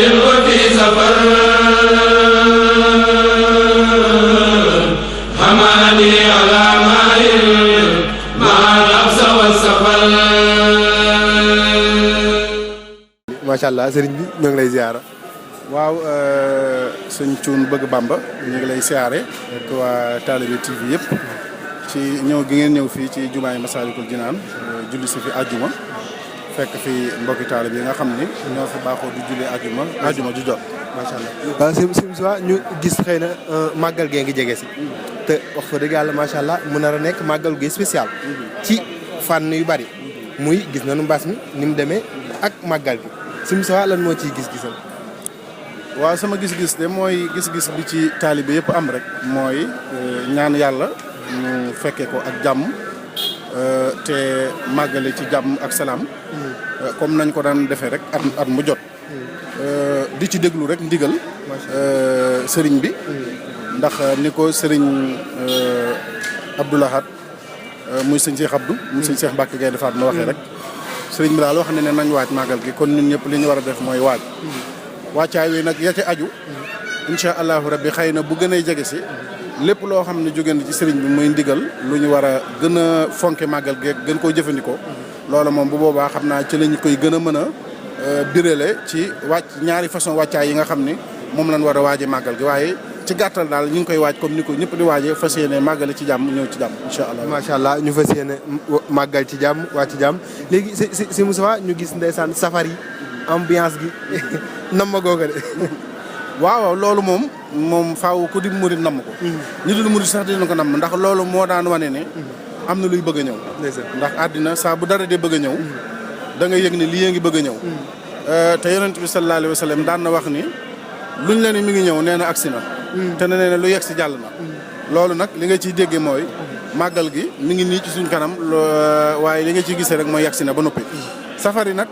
وفي سفر حماني على ماء مع الأبس والسفر. macha allah sëriñ bi ñoo ngi lay ziara. waaw sëñ Cuun bëgg Bamba ñu ngi lay siyaare ak waa Talibé TV yëpp ci ñëw gi ngeen ñëw fii ci jumaay Masaalikul Jinaan julli si fi àjjuma fekk fi mbokki taalibe yi nga xam ni ñoo fi baaxoo di julli àjjuma ju jot macha allah. waaw sëñ ñu gis xëy na màggal gee ngi jege si te wax fa dëgg yàlla macha allah mu nar a nekk màggal gi spécial ci fànn yu bari muy gis nañu mbas mi ni mu demee ak màggal gi sëñ Moussa lan moo ciy gis-gisam. waaw sama gis-gis de mooy gis-gis bi ci taalibe yëpp am rek mooy ñaan yàlla ñu fekkee ko ak jàmm te màggale ci jàmm ak salaam comme nañ ko daan defee rek at mu jot di ci déglu rek ndigal sëriñ bi ndax ni ko sëriñ Abdou Lahad muy sëñ Cheikh Abdou muy sëñ Cheikh Mbacke Gaynde Fatma waxee rek sëriñ bi daal wax ne nañ waaj màggal gi kon ñun ñëpp li ñu war a def mooy waaj wàccaay wi nag ya ci aju incha allahu rabbi xëy na bu gën a jege si lépp loo xam ne jóge na ci sëriñ bi muy ndigal lu ñu war a gën a fonke màggal geeg gën koo jëfandikoo loolu moom bu boobaa xam naa ci lañ koy gën a mën a birale ci ñaari façon wàccaay yi nga xam ni moom lañ war a waaje màggal gi waaye ci gàttal daal ñu ngi koy waaj comme ni ko ñëpp di waaje fas yéene màggale ci jàmm ñëw ci jàmm incha allah. macha allah ñu fas yéene màggal ci jàmm wàcc ci jàmm léegi si Moussa ñu gis ndeysaan safar yi ambiance gi nam ma googa de. waaw loolu moom faaw ku di murid namm ko. ñi dul murid sax dinañ ko namm ndax loolu moo daan wane ne. am na luy bëgg a ñëw. ndax àddina saa bu dara dee bëgg a ñëw. da nga yëg ne lii ngi bëgg a ñëw. te yonent bi sallallahu alayhi wa sallam daan na wax ni luñ la ne mi ngi ñëw nee na agsi na. te nee na lu yegg si jàll na. loolu nag li nga ciy déggee mooy màggal gi mi ngi nii ci suñ kanam waaye li nga ciy gisee rek mooy yegg si na ba noppi. safari nag.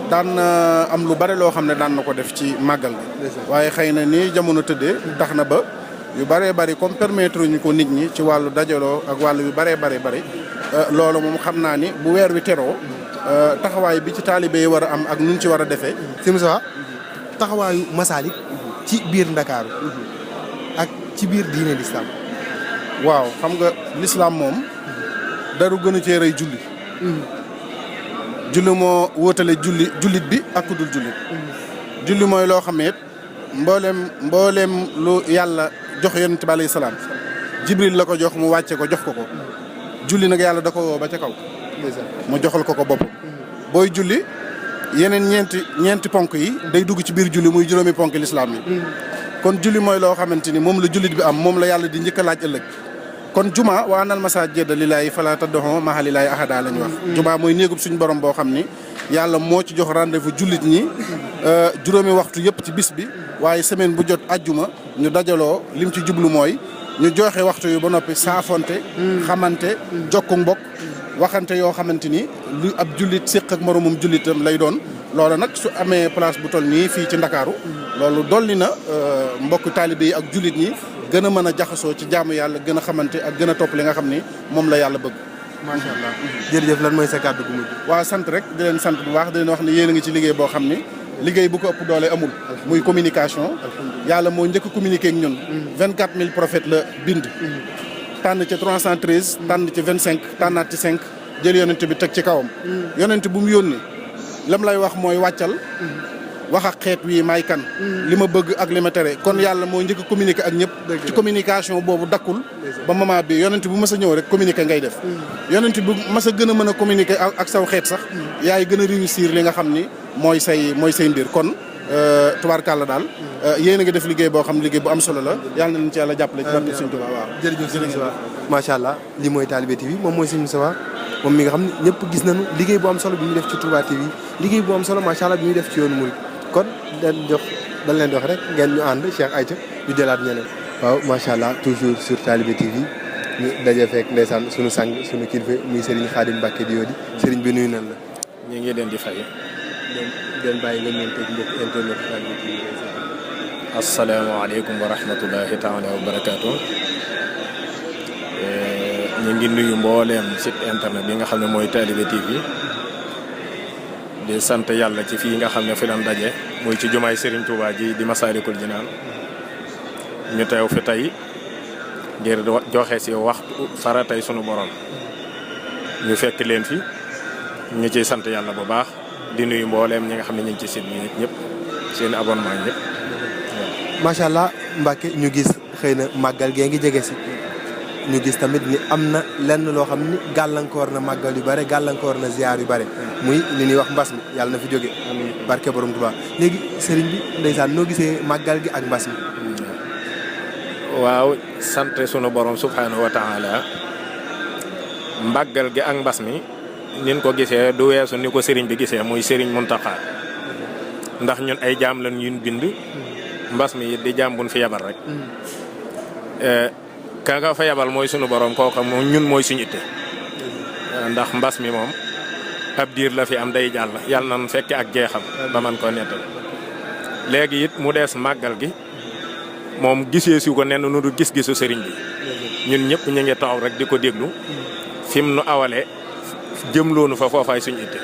daan am lu bare loo xam ne daan na ko def ci màggal gi waaye xëy na ni jamono tëddee tax na ba yu baree bari comme permettre ñu ko nit ñi ci wàllu dajaloo ak wàllu yu baree bari loolu moom xam naa ni bu weer wi teroo taxawaay bi ci taalibe yi war a am ak nuñ ci war a defee si Moussa taxawaayu Masalik ci biir Ndakaaru ak ci biir diine l'islam waaw xam nga l'islam moom daru gën a cee rëy julli julli moo wóotale jullit bi ak ku dul jullit julli mooy loo xam ne mbooleem lu yàlla jox yonent bi alayhi salaam jibril la ko jox mu wàcce ko jox ko julli nag yàlla da ko woo ba ca kaw mu joxal ko boppam booy julli yeneen ñeenti ponk yi day dugg ci biir julli muy juróomi ponk lislaam yi kon julli mooy loo xamante ni moom la jullit bi am moom la yàlla di njëkk a laaj ëllëg kon juma wa anal masaajida lillaahi falaa tad'uu ma'a llaahi ahadaa la ñu wax juma mooy néegub suñu borom boo xam ni yàlla moo ci jox rendez-vous jullit ñi juróomi waxtu yëpp ci bis bi waaye semaine bu jot ajjuma ñu dajaloo lim ci jublu mooy ñu joxe waxtu yu ba noppi saafonte xamante jokku mbokk waxante yoo xamante ni lu ab jullit séq ak moromum jullitam lay doon loolu nag su amee place bu toll nii fii ci Ndakaaru loolu dolli na mbokk taalibe yi ak jullit ñi gën a mën a jaxasoo ci jaamu yàlla gën a xamante ak gën a topp li nga xam ni moom la yàlla bëgg. macha allah jërëjëf lan mooy sa kàddu gu mujj. waaw sant rek di leen sant bu baax di leen wax ne yéen a ngi ci liggéey boo xam ni liggéey bu ko ëpp doole amul. muy communication. yàlla moo njëkk a communiqué ak ñun. 24000 prophètes la bind. tànn ci 313. tànn ci 25 tànnaat ci 5 jël yonent bi teg ci kawam. yonent bu mu yónni lam lay wax mooy wàccal. wax ak xeet wi may kan li ma bëgg ak li ma tere kon yàlla moo njëkk a communiquer ak ñëpp ci communication boobu dakkul ba moment bi yonent bu mas a ñëw rek communiquer ngay def yonent bu mas a gën a mën a communiquer ak saw xeet sax yaay gën a réussir li nga xam ni mooy say mbir kon tubaarkàlla daal yéen a ngi def liggéey boo xam liggéey bu am solo la yàlla na leen ci yàlla jàppale ci barke Sëriñ Tuubaa waaw jërëjëf Sëriñ Moussa macha allah li mooy Talibé TV moom mooy Sëriñ Moussa moom mi nga xam ne ñëpp gis nañu liggéey bu am solo bi muy def ci Touba TV liggéey bu am solo macha allah bi muy def ci yoonu murid kon dañ leen di wax rek ngeen ñu ànd Cheikh Aïcha ñu jëlaat ñeneen. waaw macha allah toujours sur Talibé TV ñu daje fekk ndeysaan sunu sang sunu kilifa muy Serigne Khadim Mbacké Diodi Serigne bi nuyu nan la. ñu ngi leen di fay. den bàyyi nga ñëw teg mbokk internet Talibé TV. asalaamaaleykum wa rahmatullahi taala wa barakaatu. ñu ngi nuyu mbooleem site internet bi nga xam ne mooy Talibé TV. di sant yàlla ci fii nga xam ne fi lan daje muy ci jumaay Serigne Touba ji di Masaalikul Jinaan ñu teew fi tey ngir joxe si waxtu faratay sunu borom ñu fekk leen fi ñu ciy sant yàlla bu baax di nuyu mbooleem ñi nga xam ne ñu ngi ci site bi ñëpp seen abonnement ñëpp. macha allah Mbacke ñu gis xëy na màggal gee ngi jege si ñu gis tamit ni am na lenn loo xam ni gàllankoor na màggal yu bare gàllankoor na ziar yu bare muy li ñuy wax mbas mi yàlla na fi jóge barke borom Tuubaa léegi sëriñ bi ndeysaan noo gisee màggal gi ak mbas mi. waaw sant sunu borom subhanahu wa taala màggal gi ak mbas mi nin ko gisee du weesu ni ko sëriñ bi gisee muy sëriñ Muntaxa ndax ñun ay jaam lañ yuñ bind mbas mi it di jaam buñ fi yabal rek ka nga fa yabal mooy sunu borom kooka moom ñun mooy suñu itte ndax mbas mi moom ab diir la fi am day jàll yàlla nañ fekke ak jeexam ba man ko nettal léegi it mu dees màggal gi moom gisee su ko nenn nu du gis-gisu sëriñ bi ñun ñëpp ñu ngi taxaw rek di ko déglu fi mu nu awalee jëm loonu fa foofaay suñu itte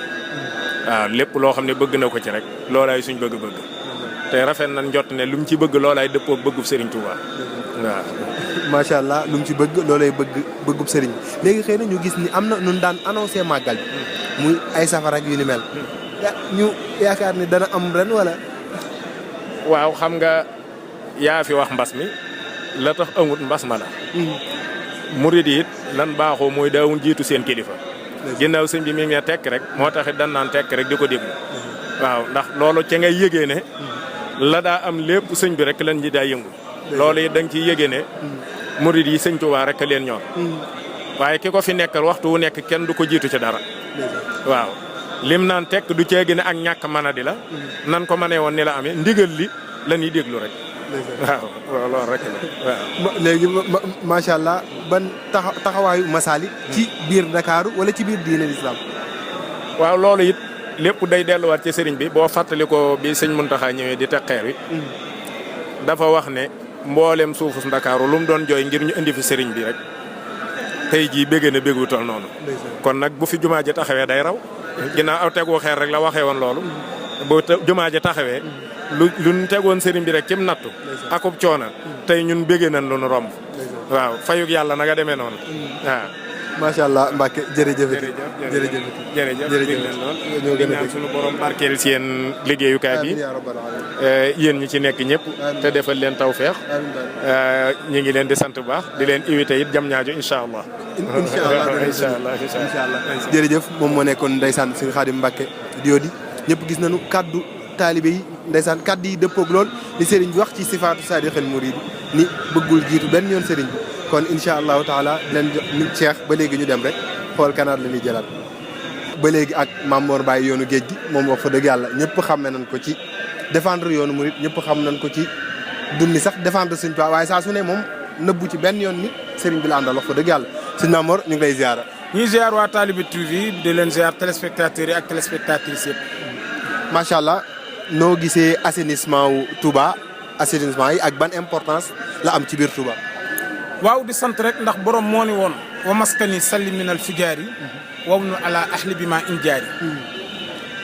waaw lépp loo xam ne bëgg na ko ci rek loolaay suñ bëgg-bëgg te rafet nañ njott ne lu mu ci bëgg loolaay dëppoo bëggub sëriñ Touba waaw. macha allah lu mu ci bëgg loolay bëggub sëriñ bi léegi xëy na ñu gis ni am na nun daan annoncé màggal bi muy ay safara ak yu ni mel ñu yaakaar ni dana am ren wala. waaw xam nga yaa fi wax mbas mi la tax amut mbas ma la. murid yi it lan baaxoo mooy daawun jiitu seen kilifa. ginnaaw sëñ bi mi ngi tekk rek moo taxit dan naan tekk rek di ko déglu. waaw ndax loolu ca ngay yëgee ne la daa am lépp sëñ bi rek lan ñi daa yëngu. loolu it da nga ciy yëgee ne murid yi sëñ Tuubaa rek leen ñor. waaye ki ko fi nekkal waxtu wu nekk kenn du ko jiitu ci dara. waaw lim naan tekk du ceegi ne ak ñàkk mën a di la. nan ko mënee woon ni la amee ndigal li la ñuy déglu rek. waaw loolu rek la waaw. léegi macha allah ban taxawaayu Masalik ci biir Dakar wala ci biir diine l'islam. waaw loolu it lépp day delluwaat ci sëriñ bi boo fàttali ko bi sëñ Muntaxa ñëwee di teg xeer wi. dafa wax ne mboolem suufu Ndakaaru lu mu doon jooy ngir ñu indi fi sëriñ bi rek tey jii bégg na béggu tol noonu. kon nag bu fi jumaa ji taxawee day raw. ginnaaw aw tegu xeer rek la waxee woon loolu. bu jumaa ji taxawee. lu ñu tegoon sëriñ bi rek cim nattu. akub coona tey ñun bégg nañ lu nu romb. waaw fayug yàlla na nga demee noonu. waaw. macha allah Mbacke jërëjëf. jërëjëf ñoo gën a ñaan suñu borom barkeel ci yéen liggéeyukaay bi yéen ñi ci nekk ñëpp te defal leen tawfeex ñu ngi leen di sant bu baax di leen invité it jam ñaajo incha allah. incha allah jërëjëf moom moo nekkoon ndeysaan sëñ Xaadim Mbacke Diodi ñëpp gis nañu kaddu taalibe yi ndeysaan kaddu yi dëppoog lool li sëriñ bi wax ci sifaatu saadixil muriid ni bëggul jiitu benn yoon sëriñ bi kon incha allahu taala leen Cheikh ba léegi ñu dem rek xool kanaat la ñuy jëlaat ba léegi ak Mamor Baye yoonu géej gi moom wax fa dëgg yàlla ñëpp xamme nañ ko ci défendre yoonu murid ñëpp xam nañ ko ci dunni sax défendre Sëñ Tuubaa waaye saa su ne moom nëbbu ci benn yoon ni sëriñ bi la àndal wax fa dëgg yàlla sëñ Mamor ñu ngi lay ziara. ñuy ziar waa Talibe TV di leen ziar téléspectateurs yi ak téléspectatrices yëpp. macha allah noo gisee assainissement wu Touba assainissement yi ak ban importance la am ci biir Touba. waaw di sant rek ndax borom moo ni woon wa maskani salli minal fijaari waw nu ala ahli bi ma in jaari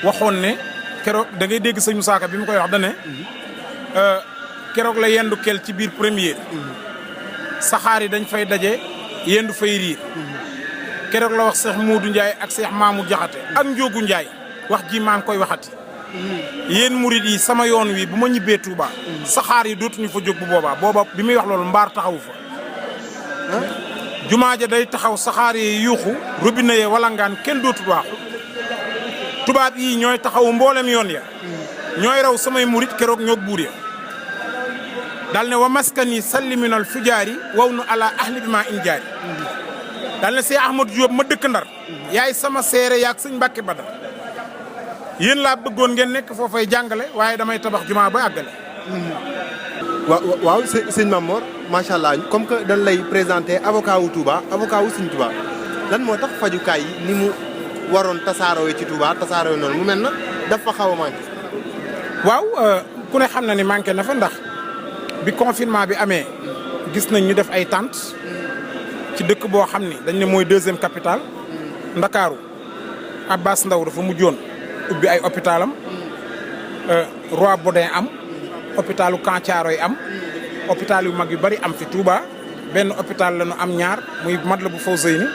waxoon ne keroog da ngay dégg sëñ Moussa Ka bi mu koy wax da ne keroog la yendu kel ci biir première saxaar yi dañ fay daje yendu fay riir keroog la wax Cheikh Modou Ndiaye ak Cheikh Mamou Diakhaté ak Ndiogu Ndiaye wax ji maa ngi koy waxati yéen murid yi sama yoon wi bu ma ñibbee Touba saxaar yi dootuñu fa jóg bu booba bi muy wax loolu mbaar taxawu fa jumaa ja day taxaw saxaar yi yuuxu robinet yee walangaan kenn dootul waaxu tubaab yi ñooy taxaw mboolem yoon ya ñooy raw samay murit keroog ñoog buur ya dal ne wa maskani salliminal fujaari waw nu ala ahli bi ma in jaari dal ne see Ahmadou Diop ma dëkk Ndar yaay sama seere yaag sëñ Mbàkke Badar yéen laa bëggoon ngeen nekk foofay jàngale waaye damay tabax jumaa ba àggale waaw sëñ Mamor macha allah comme que dañ lay présenté avocat wu Touba avocat wu sëñ Touba lan moo tax fajukaay yi ni mu waroon tasaaroo ci Touba tasaaroo noonu mu mel na dafa xaw a manqué. waaw ku ne xam na ni manqué na fa ndax bi confinement bi amee gis nañ ñu def ay tentes ci dëkk boo xam ni dañ ne mooy 2e capitale Ndakaaru Abbas Ndaw dafa mujjoon ubbi ay hôpitalam Roi Baudouin am hôpitalu Camp Thiaroye am hôpital yu mag yu bari am fi Touba benn hôpital la ñu am ñaar muy Matlaboul Fawzeyni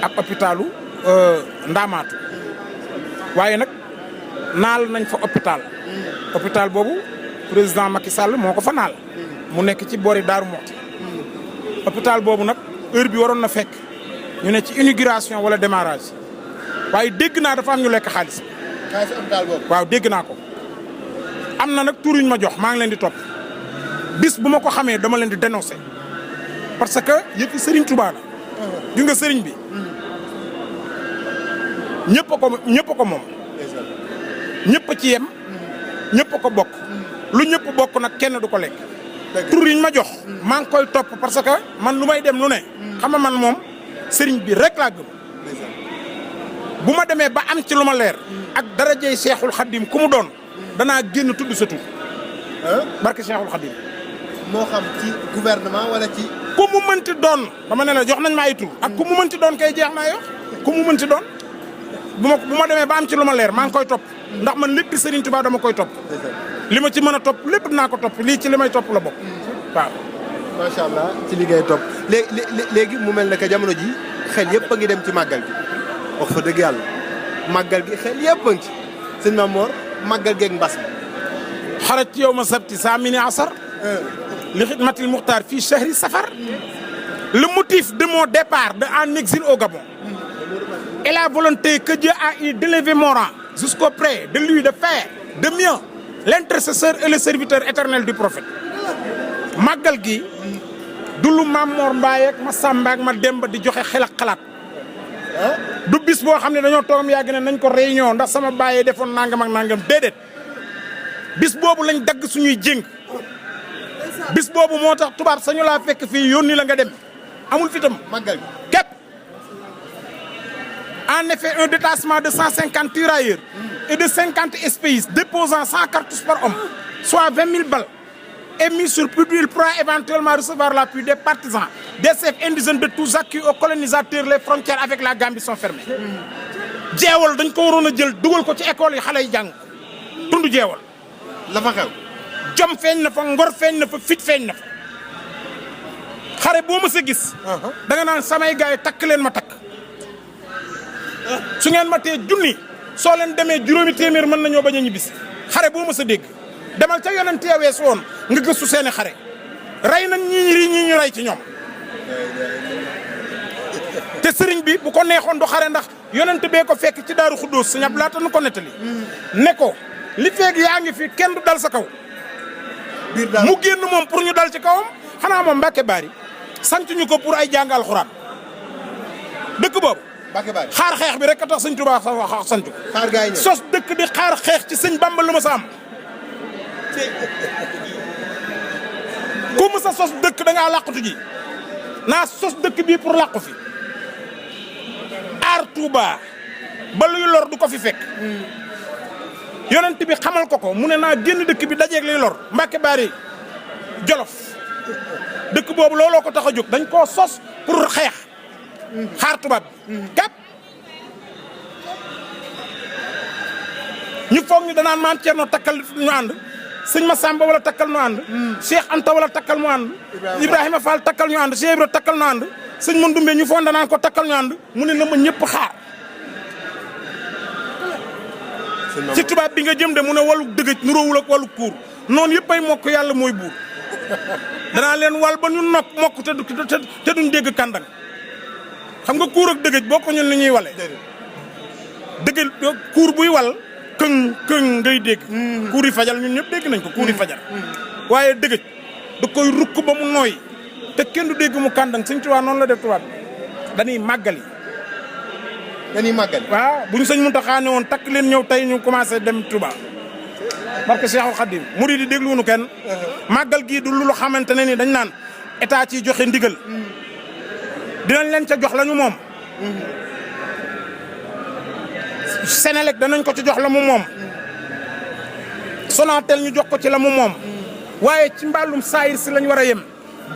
ak hôpitalu Ndamatou waaye nag naal nañ fa hôpital boobu président Macky Sall moo ko fa naal mu nekk ci boori Daaru Muxti hôpital boobu nag heure bi waroon na fekk ñu ne ci inauguration wala démarrage waaye dégg naa dafa am ñu lekk xaalis hôpital boobu. waaw dégg naa ko am na nag tur yuñ ma jox maa ngi leen di topp bis bu ma ko xamee dama leen di dénoncer parce que yëpp Serigne Touba la gis nga Serigne bi ñëpp a ko moom ñëpp a ci yem ñëpp a ko bokk lu ñëpp bokk nag kenn du ko lekk tur yiñ ma jox maa ngi koy topp parce que man lu may dem lu ne xam nga man moom Serigne bi rek laa gëm bu ma demee ba am ci lu ma leer ak darajey Cheikhul Khadim ku mu doon danaa génn tudd sa tur barke Cheikhul Khadim moo xam ci gouvernement wala ci. ku mu mënti doon dama ne la jox nañ ma ay tur ak ku mu mënti doon kay jeex naa yox ku mu mënti doon bu ma demee ba am ci lu ma leer maa ngi koy topp ndax man lépp Serigne Touba dama koy topp li ma ci mën a topp lépp dinaa ko topp lii ci li may topp la bokk waaw. macha allah ci li ngay topp léegi mu mel ne que jamono ji xel yëpp a ngi dem ci màggal gi wax fa dëgg yàlla màggal gi xel yëpp a ngi ci sëñ Mamor màggal geeg mbas mi. xaraj ci yow ma sabti saa mini asar li xidmatil muxtaar fii chahri safar le motif de mon départ en exil au Gabon et la volonté que Dieu a eu d'élever mon rang jusqu'auprès de lui de faire de mieux l'intercesseur et le serviteur éternel du prophète màggal gi du lu Mamor Mbaye ak ma Samba ak ma Demba di joxe xel ak xalaat du bis boo xam ne dañoo toogam yàgg ne nañ ko réunion ndax sama bàyyee defoon nangam ak nangam déedéet bis boobu lañ dagg suñuy jéng bis boobu moo tax tubaab sañu laa fekk fii yónni la nga dem amul fitam màggal gi képp en effet un détachement de 150 tirailleurs et de 50 espéisses déposant 100 cartouches par homme soit 20 000 balles est mis sur pied. Il pourra éventuellement recevoir l'appui des partisans des chefs indigènes de tous acquis aux colonisateurs. Les frontières avec la Gambie sont fermées. jeewal dañ ko waroon a jël dugal ko ci école yi xale yi jàng tund jeewal la fa xew. jom feeñ na fa ngor feeñ na fa fit feeñ na fa xare boo ma sa gis da nga naan samay gars yi takk leen ma takk su ngeen ma tee junni soo leen demee juróomi téeméer mën nañoo bañ a ñibbisi xare boo ma sa dégg demal ca yonent ya weesu woon nga gëstu seeni xare rey nañ ñii ñu rey ci ñoom te sëriñ bi bu ko neexoon du xare ndax yonent bee ko fekk ci daaru xuddoos sa ñab laata nu ko nettali ne ko li feeg yaa ngi fi kenn du dal sa kaw mu génn moom pour ñu dal ci kawam xanaa moom Mbàkke Baari sant ñu ko pour ay jàng alxuraan dëkk boobu xaar xeex bi rek a tax sëñ Tuubaa wax sant ko sos dëkk di xaar xeex ci sëñ Bamba lu ma sa am ku mu sa sos dëkk da ngaa làqatu ji naa sos dëkk bii pour làqu fi aar Touba ba luy lor du ko fi fekk yonent bi xamal ko mu ne naa génn dëkk bi dajeeg luy lor Mbàkke Baari Jolof dëkk boobu looloo ko tax a jóg dañ koo sos pour xeex xaar tubaab bi gàpp ñu foog ñu danaan maam Cerno takkal ñu ànd sëñ Massamba wala takkal ñu ànd Cheikh Anta wala takkal ñu ànd Ibrahima Fall takkal ñu ànd Cheikh Ibra takkal ñu ànd sëñ Mandumbe ñu foog danaan ko takkal ñu ànd mu ne na ma ñëpp xaar ci tubaab bi nga jëm de mu ne walu dëgëj nuróowul ak walu kuur noonu yëpp ay mokk yàlla mooy buur danaa leen wal ba ñu mokk te duñ dégg kàndang xam nga kuur ak dëgëj boo ko ñun ni ñuy wale dëgëj kuur buy wal këng ngay dégg kuur yi fajal ñun ñëpp dégg nañ ko kuur yi fajar waaye dëgëj da koy rukk ba mu nooy te kenn du dégg mu kàndang Sëñ Tuubaa noonu la def tubaab dañuy màggali waaw bu ñu sëñ Muntaxa ne woon takk leen ñëw tey ñu commencé dem Touba barke Cheikhul Khadim murid yi dégluwunu kenn màggal gii du lu xamante ne ni dañ naan état ciy joxe ndigal dinañ leen ca jox la ñu moom Senelec danañ ko ci jox la mu moom Sonatel ñu jox ko ci la mu moom waaye ci mbàllum saayir si lañ war a yem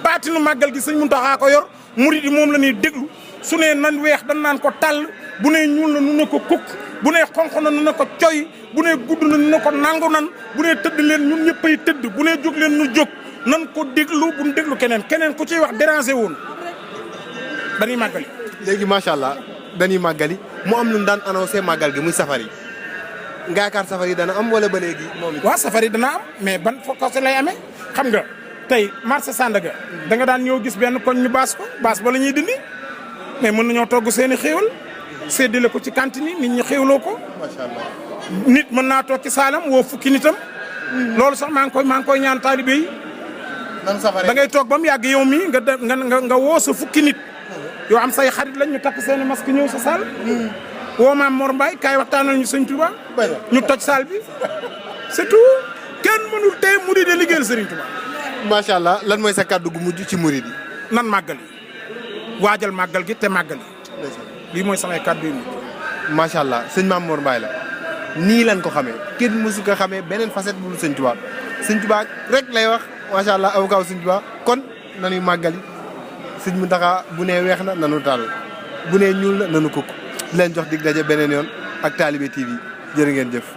baatinu màggal gi sëñ Muntaxa ko yor murid yi moom la ñuy déglu su ne nan weex dañ naan ko tàll bu ne ñuul na nu ne ko kukk bu nee xonq na nu ne ko coy bu nee gudd na nu ne ko nangu nan bu nee tëdd leen ñun ñëppay tëdd bu nee jóg leen nu jóg nan ko déglu bu nu déglu keneen ku ciy wax déranger woon dañuy màggali. léegi macha allah dañuy màggali mu am lu mu daan annoncé màggal gi muy safar yi nga yaakaar safar yi dana am wala ba léegi moom it. waaw safar yi dana am mais ban fokk lay amee xam nga tey marché Sandaga da nga daan ñëw gis benn koñ ñu baas ba la ñuy dindi mais mën nañoo togg seen i xéewal séddale ko ci cantine yi nit ñi xéewloo ko. macha allah nit mën naa toog ci saalam woo fukki nitam. loolu sax maa ngi koy ñaan taalibe yi. nan safaree da ngay toog ba mu yàgg yow mii nga woo sa fukki nit. yoo am say xarit lañ ñu takk seen i masque ñëw sa saal. woo maam Mor Mbaye kaay waxtaanal ñu sëñ Touba. ñu toj saal bi c'est tout kenn mënul tey murid yi liggéeyal Sëriñ Touba. macha allah lan mooy sa kàddu gu mujj ci murid yi. nan màggal waajal màggal gi te màggal lii mooy samay kàddu yu mujj. macha allah sëñ Maam Mor Mbaye la nii lan ko xamee kenn mësu ko xamee beneen facette bu dul sëñ Touba sëñ Touba rek lay wax macha allah avocat sëñ Touba kon nanuy màggali sëñ Mountakha bu nee weex na nanu taal bu nee ñuul na nanu kukk di leen jox dig daje beneen yoon ak Talibé TV jërë ngeen jëf.